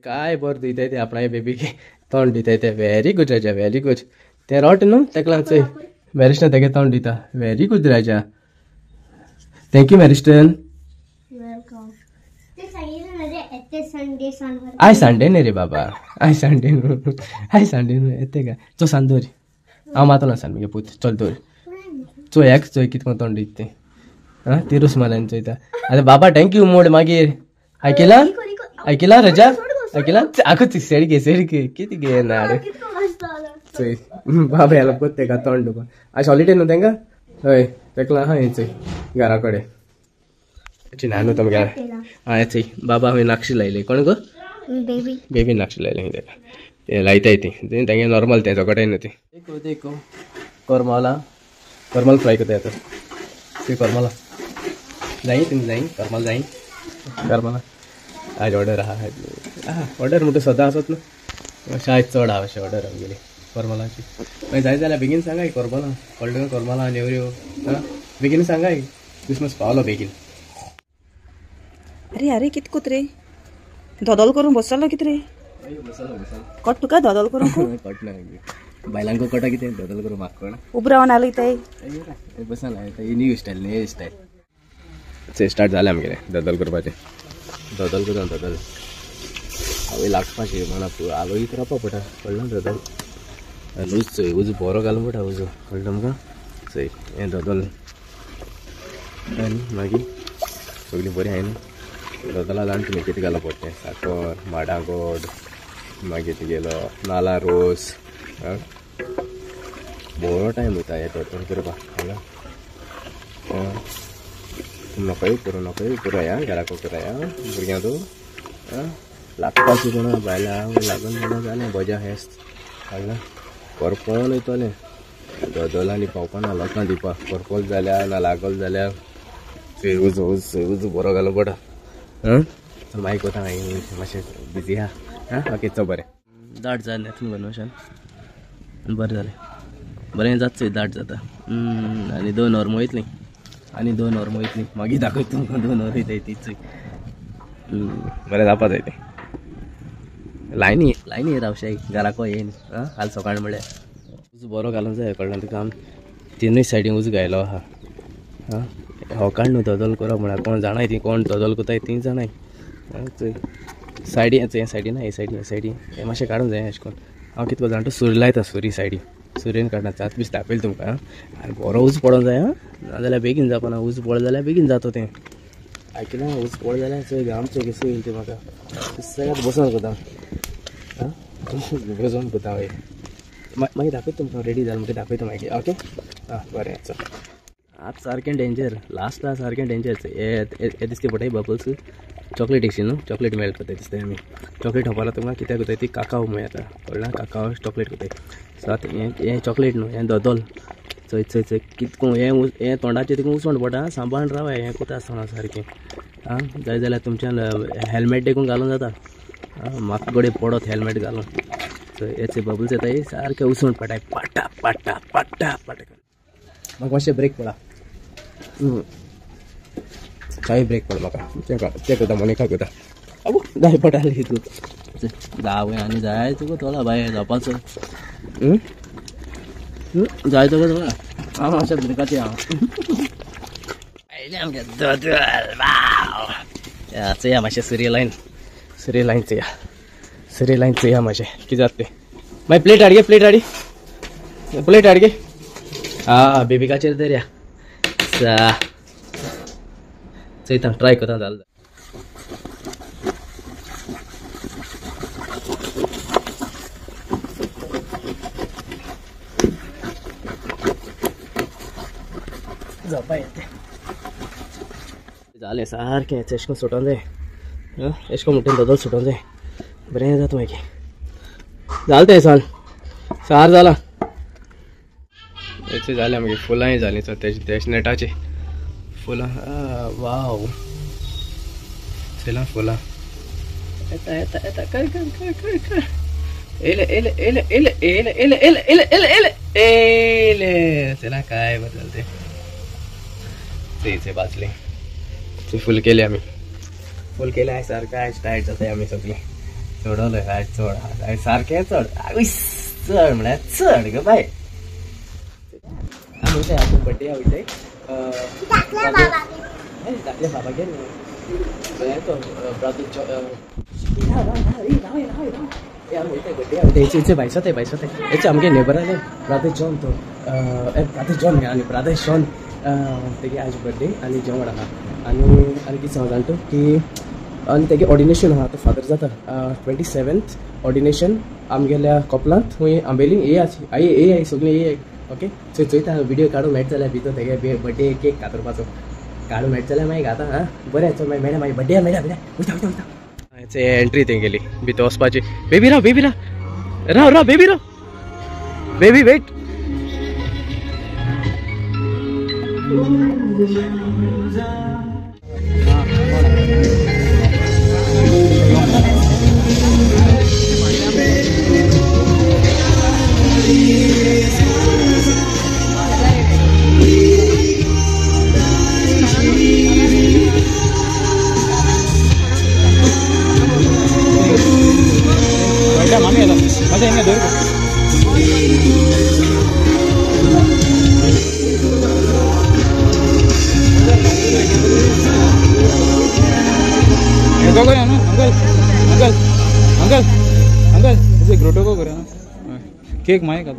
काय बरें दिताय ते आपणाय बेबीक तोंड दिताय ते. Very good Raja, very good. तें रोट न्हू तेका चोय मॅरिस्टन तेगे तोंड दिता. Very good Raja, thank you Mariston. आयज संडे न्ही रे बाबा, आयज संडे न्हू, आयज संडे न्हू. येते काय चो सांग दवर, हांव मातलो सांग मगे पूत. चल दवर चोय एक चोय कितको तोंड दिता तें. आं तिरूस मालान चोयता. आतां बाबा thank you मोड मागीर. आयकिला आयकिला रजा, आयकिला आगो सेडके सेडके कितें गे ना रे. चोय बाबा हेल्प कोत्ता तेका तोंड दुखोन. आयज हॉलिडे न्हू तेंका? हय तेका आहा हें चोय घरा कडेन. न्हू तुमगे आं चोय बाबा खंय नाक्षी लायली. कोण गो? बेबी. बेबी नाक्षी लायली खंय तेका. तें लायताय ती तेंगे नॉर्मल तें झगटाय न्हू ती. देखो देखो करमला, करमल फ्राय करताय आतां. ती करमला जाय तुमी जाय करमल जाय करमला. आयज ऑर्डर आहा. ऑर्डर म्हणटा सदां आसत न्हू, अशें आयज चड आहा अशें ऑर्डर आमगेली करमलाची. मागीर जाय जाल्यार बेगीन सांगाय करमला कळटा करमला नेवऱ्यो. आं बेगीन सांगाय, क्रिसमस पावलो बेगीन. अरे अरे कित कोत रे धोदोल करून बसलो कित रे? कट तुका धोदोल करून कट ना बायलांक कटा कितें धोदोल करून म्हाका कोण उब रावन आलो ते बसला. New style new style start जालें आमगेलें धोदोल करपाचें. धोदोल करता धोदोल आवय लागपाचें म्हणा आवय रावपा पडटा कळ्ळें. धोदोल उजो चोय उजो बरो घालूं पडटा उजो कळ्ळें तुमकां. चोय हें धोदोल आनी मागीर सगळीं बरीं आहाय न्हू. दोदोला जाण तुमी कितें घालप पडटा तें साकर माडा गोड मागीर तुगेलो नाला रोस. बरो टायम वयता हें दोदोल करपाक कळ्ळें. नकोय पुरो नकोय पुरो या घराको पुरो या भुरग्यां तूं लागपाचें कोणा बायलां लागून कोणा जालें भजा हेस्त कळ्ळें. करपोन वयतलें दोदोल आनी पावपाना लोकां दिवपाक. करपोल जाल्यार ना लागल जाल्यार चोय उजो उजो उजो बरो घालूं पडटा. आं चल मागीर कोता मागीर मातशें बिजी आहा. आं ओके चल बरें. दाट जालें तुमकां न्हू बरें जालें बरें जाता चोय दाट जाता. आनी 2 वर वयतलीं आनी 2 वर वयतलीं मागीर दाखयता तुमकां 2 वर वयताय ती चोय. बरें जावपा जाय तें. लायनी लायनी रावशाय घराको येयन. आं काल सकाळ म्हळ्यार उजो बरो घालूंक जाय कळ्ळें तुका. तिनूय सायडीन उजो घायलो आहा. आं हो काड न्हू दोदोल करप म्हळ्यार कोण जाणाय ती कोण दोदोल करताय ती जाणाय. चोय सायडी चोय सायडी ना हे सायडी हे सायडी हें मातशें काडूंक जाय अशें करून. हांव कितको जाण तो सुरी लायता सुरी सायडी सुरयेन काडना चात बीस दाखयलें तुमकां. आनी बरो उजो पडोंक जाय. आं नाजाल्यार बेगीन जावपाना. उजो पडलो जाल्यार बेगीन जाता तें. आयकलां उजो पडलो जाल्यार चोय घाम चोय कसो येयलो तें म्हाका. सगळ्यात बसोन करता. आं बसोन करता हय मागीर दाखयता तुमकां रेडी जालें म्हणटकीर दाखयता मागीर. ओके आं बरें चल. आतां सारकें डेंजर लास्टाक सारकें डेंजर. हे दिसता पळय बबल्स चॉकलेट एकशी न्हू चॉकलेट मेल्ट करताय दिसता आमी. चॉकलेट खबर आहा तुमकां कित्याक करताय ती काकाव म्हूण येता कळ्ळें. काकाव चॉकलेट करताय. सो आतां हें हें चॉकलेट न्हू हें दोदोल चोय चोय चोय कितको हें हें तोंडाचें तितून उसवण पडटा. सांबाळून रावाय हें कोता आसतना सारकें. आं जाय जाल्यार तुमच्यान हेल्मेट देखून घालूंक जाता. आं म्हाका कडेन पडत हेल्मेट घालून. चोय हेचे बबल्स येताय सारकें उसवण पडटाय पाटा पाटा पाटा पाटा. म्हाका मातशें ब्रेक पडा. चाय ब्रेक पड म्हाका ते करता मोनिका करता. आबो जाय पडटाली तूं जावय आनी जाय तुका तोला बाय जावपाचो जाय तुका तोला. हांव मातशें ब्रेकाचें हांव आयलें आमगें दोदोल. चोया मातशें सुरी लायन सुरी लायन चोया सुरी लायन चोया मातशें कितें जाता तें. मागीर प्लेट हाड गे प्लेट हाड प्लेट हाड गे. आं बेबिकाचेर दरया चोयता ट्राय करता जालें. जावपा येते जालें सारकें एशें करून सुटोन जाय. आं एशें करून म्हणटा दोदोल सुटोन जाय बरें जाता मागीर. जालें तें साल सार जालां. हेचे जालें मागीर फुलांय जालीं तेजे नेटाचें फुलां. वाव चला फुलां येता येता येता कर कर कर कर कर येले येले येले येले येले येले येले येले येले येले येले चला काय बदलते ते बाजले ते फुल केले आमी फुल केले आहे सारखं आहे टायट जाता आमी सगळीं. चडवलं काय चड काय सारकें चड चड म्हळ्यार चड ग बाय. आमी वयताय आपूण बड्डे वयताय धाकल्या बाबागेर तो ब्रदर वयताय भायसोताय भायसोताय हेचे आमगे नेबराले ब्रदर जॉन तो ब्रदर जॉन आनी ब्रदर शॉन तेगे आज बड्डे आनी जेवण आहा. आनी आनी कितें सांग जाणा तूं की आनी तेगे ऑर्डिनेशन आहा तो फादर जाता 27th ordination आमगेल्या कोपलांत खूंय आंबेली ए I ए I सगळीं ए I. Okay so चोयता व्हिडिओ काडूंक मेळटा जाल्यार भितर तेगे बड्डे केक कातरपाचो काडूंक मेळटा जाल्यार मागीर घाता. हां बरें चल मागीर मेळ्या मागीर बड्डे मेळ्या मेळ्या वयता वयता वयता. एंट्री थंय गेली भितर वचपाची. Baby Rao baby Rao Rao Rao baby Rao baby wait. Uncle uncle uncle इसे ग्रोटो को करो ना केक माए का.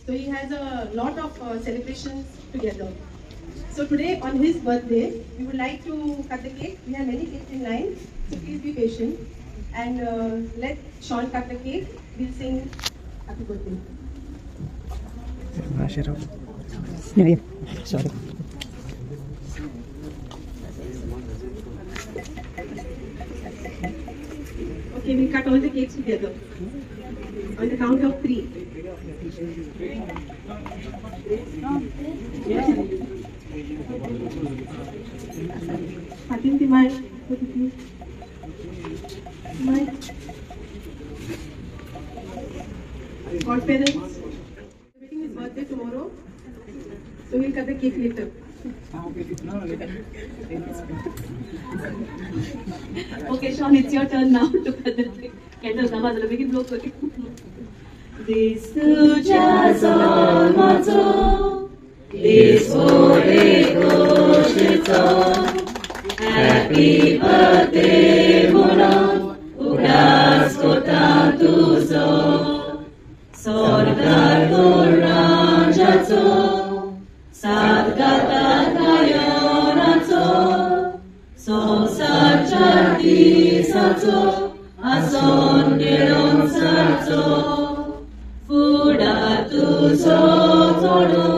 So he has a lot of celebrations together. So today on his birthday, we would like to cut the cake. We have many cakes in line, so please be patient. And let Sean cut the cake. We'll sing happy birthday. Sorry. Okay, we'll cut all the cakes together. On the count of 3. Fatim Timai, my godparents celebrating his birthday tomorrow, so he'll cut the cake later. Okay, Sean, it's your turn now to cut the cake. Candles, namaz, begin blow. This Happy birthday, Mona, Udas kota tuzo, Sordar Rajazo, Sadgata Kayonazo, Somsar Chati Sazo, Ason Gelon Sarzo, Fuda tuzo Toro,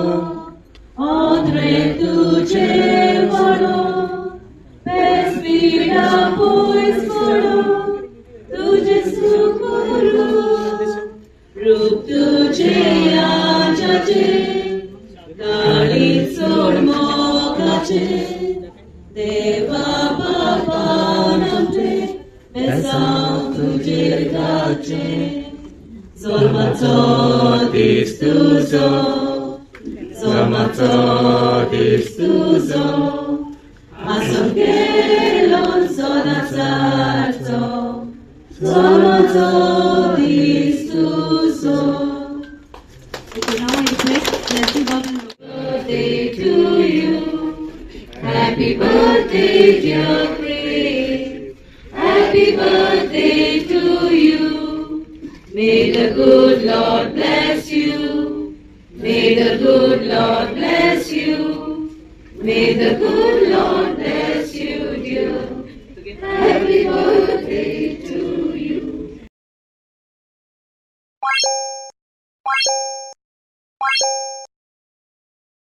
Andre tuje Voro, रूप तुझे आजाचे गाडी सोड मोगाचे देवा बाबा नामचे बेसांव तुझे गाचे जोल्माचो दीस तुजो जोल्माचो दीस तुजो आसूं गेलो सोनाचारचो जोल्माचो दीस tuzo. Okay, now I request Leslie Bob and birthday to you. Happy birthday, dear Craig. Happy birthday to you. May the good Lord bless you. May the good Lord bless you. May the good Lord bless you, dear. Happy birthday.